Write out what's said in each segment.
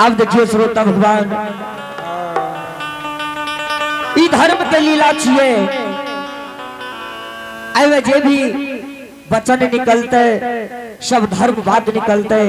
आब देखियो श्रोता भगवान, ई धर्म के लीला छिए। एहिमे जे भी वचन निकलते सब धर्म बात निकलते,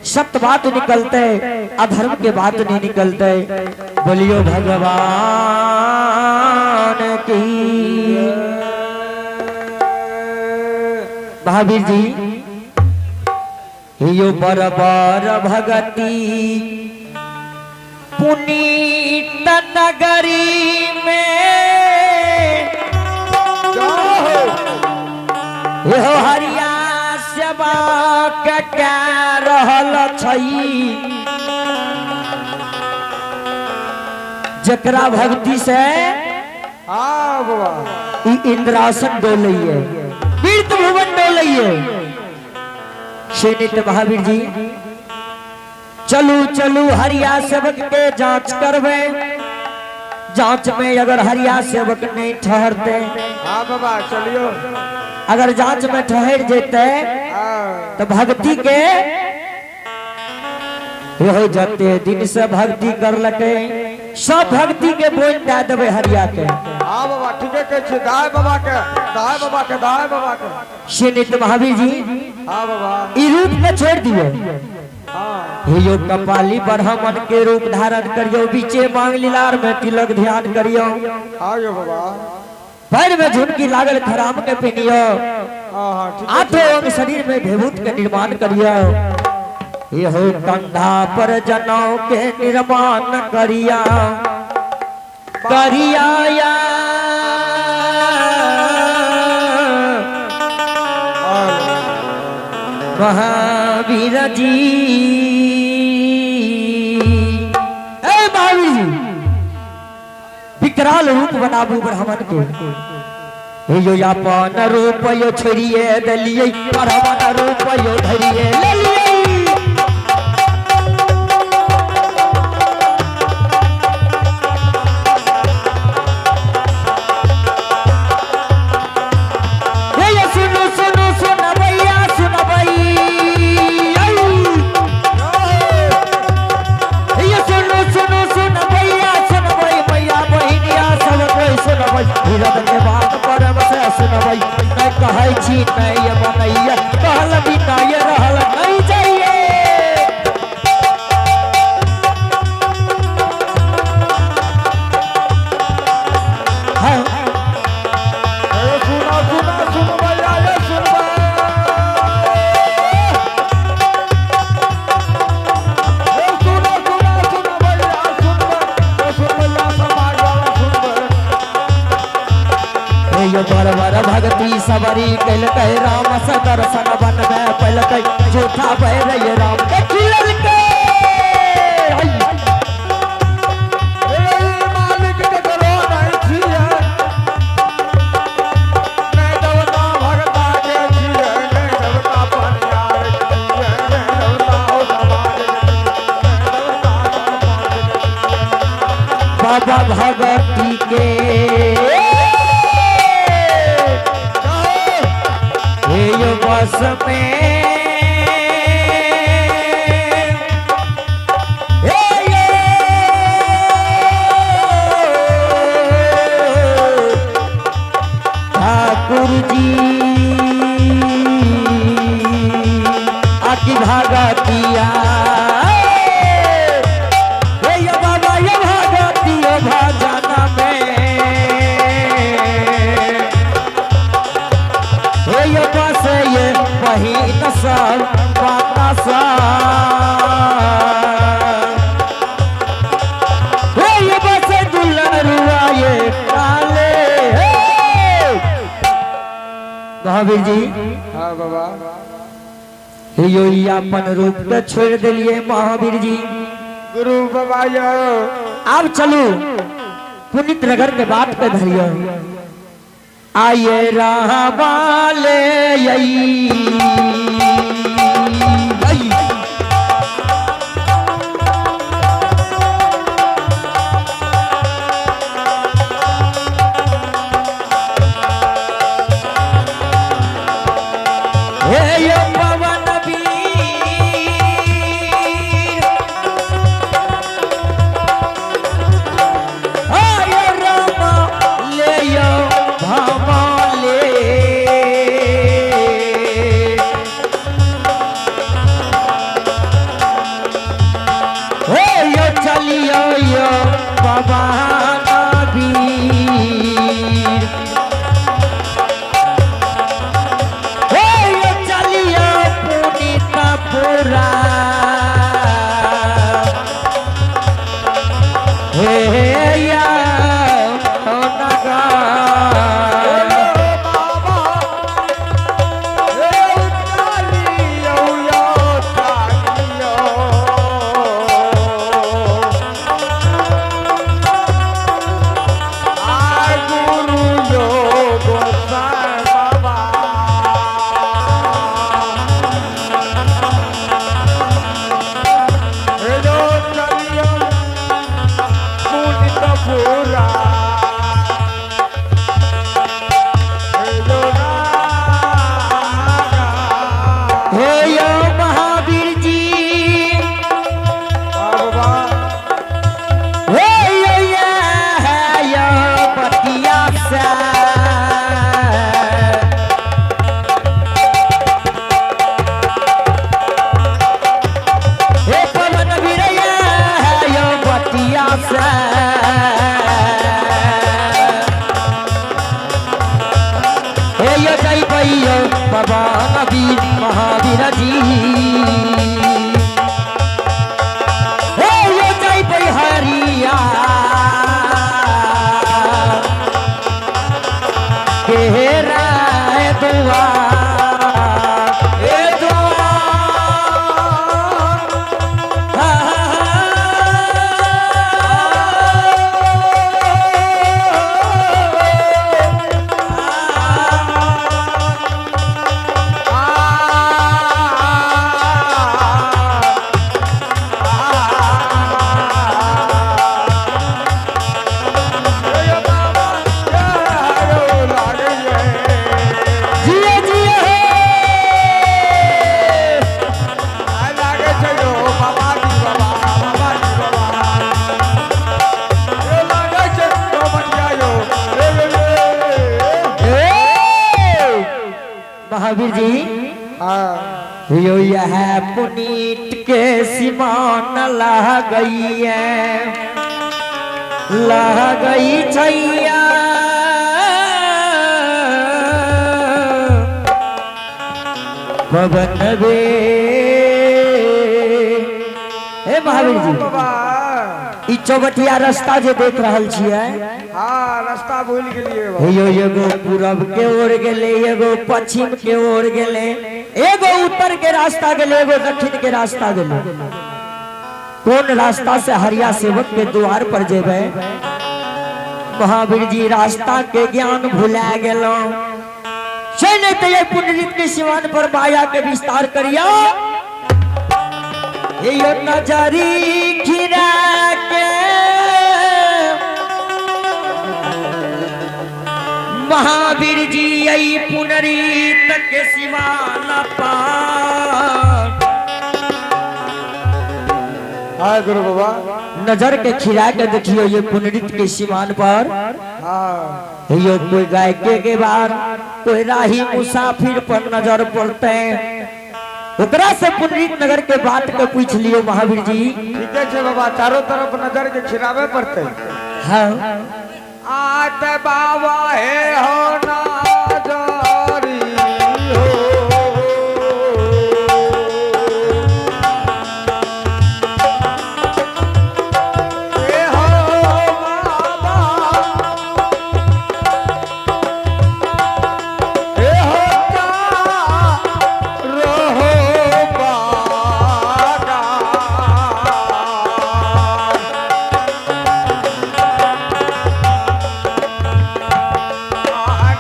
सत्य बात निकलते, अधर्म के बात नहीं निकलते। बोलियो भगवान की। महावीर जी यो बरबर भगती पुनीत नगरी में यो हरिया सेवा के रहल छई, जकरा भक्ति से ई इंद्रासन डोलैये, तीर्थ भुवन डोलैये। श्रीनित महावीर जी चलू चलू हरिया सेवक के जांच करवे, जांच में अगर हरिया सेवक नहीं ठहरते, हाँ बाबा चलियो, अगर जांच में ठहर जेते तो भक्ति के हो जाते दिन से भक्ति कर लके सब भक्ति के बोल दे देवे हरिया के। हाँ बाबा ठीक है, कहै छी दाय बाबा के, दाय बाबा के, दाय बाबा के। श्रीनित महावीर जी हाँ बाबा ई रूप के छोड़ दिए। हाँ हे यो कपाली ब्राह्मण के रूप धारण करियो, बीचे मांग लीलार में तिलक ध्यान करियो, हाँ यो बाबा पैर में झुनकी लागल खराम के पिनियो, हाँ हाँ ठीक आठों अंग शरीर में विभूत के निर्माण करियो, यो कंधा पर जनौ के निर्माण करिया करिया या। महावीर जी, ए महावीर जी विकराल रूप बनाबू ब्राह्मण के। हे यो अपन रूप यो छोड़िए दलिए, ब्राह्मण रूप यो धरिए लेलिए। हे यो सुनु सुनु सुनबैया सुनबैया, हे यो सुनु सुनु सुनबैया सुनबै, मैया बहिनिया सब कोई सुनबै, हिरद के बात परम से सुनबै, नहीं कहै छी नहीं बनैया, कहल बिना ये रहल नहीं जाइए। हाँ। सुना सुना सुनबैया ये सुनबै, सुना सुना सुनबैया सुनबै, सुनबैया समाज वाला सुनबै। हे यो बर बर भक्ति सबरी कैलकै, राम से दर्शन वन में पैलकै, झूठा बैर ये राम के खिललकै। मालिक ककरो नहीं छियै, नहीं देवता भगता के छियै, नहीं देवता पनियार के छियै, नहीं देवता हो समाज के छियै, नहीं देवता समाज के छियै। बाबा भगती के हे यो बस में, हे यो ठाकुर जी आदि भगतिया, हे यो बाबा यो भगतियो भजन में, हे यो बस ये बहिन सब माता सब, हे यो बस दुलरुआ ये काले। महावीर जी हाँ बाबा हे यो अपन रूप के छोड़ दिलिए महावीर जी। गुरु बाबा यो अब चलू पुनीत नगर के बात पे धरियो। आइए रामाले आई, हे यो पवन वीर जइबै पवन वीर महावीर जी। हे यो जइबै हरिया के राय दुआ ए दुआ। जिए जिए हे। ए, महावीर जी यो यह पुनीत के सीमान लह गई है, लह गई छैया। पवन वे हे महावीर जी, ई चौबटिया रास्ता जे देख रहल छियै, हाँ रास्ता भूल गेलिए बाबा। हे यो एगो पूरब के ओर गेले, एगो पश्चिम के ओर गेले, एगो उत्तर के रास्ता गेले, एगो दक्षिण के रास्ता गेले। कोन रास्ता से हरिया सेवक के द्वार पर जेबै? महावीर जी रास्ता के ज्ञान भुला गेलो। से नहीं तो ये पुनरित के सिवान पर माया के विस्तार करिया। हे यो नजरी खिरा के महावीर जी यही पुनरीत के सिवान पार। हाँ गुरु बाबा, नजर के खिरा के देखियो ये पुनरित के सिवान पर। हाँ यो कोई गायके के बाद कोई राही मुसाफिर पर नजर पड़ते हैं, ओकरा से पुनरीत नगर के बात के पूछ लियो महावीर जी। ठीक है बाबा, चारों तरफ नजर के खिरावे पड़ते। हाँ आत बाबा हे हो नाजरी हो, हे हो बाबा, हे हो रहो बागा।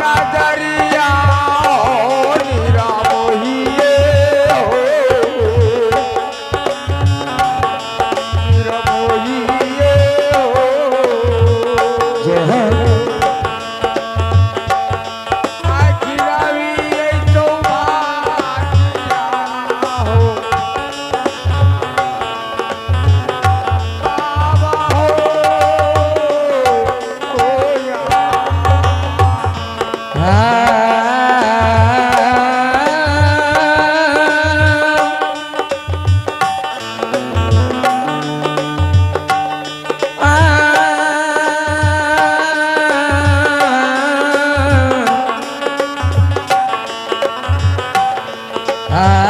नजरिया हो निरामोहिए हो, निरामोहिए हो। जय हो। आखिरावी चौबाटिया हो, बाबा हो, ओ या। आ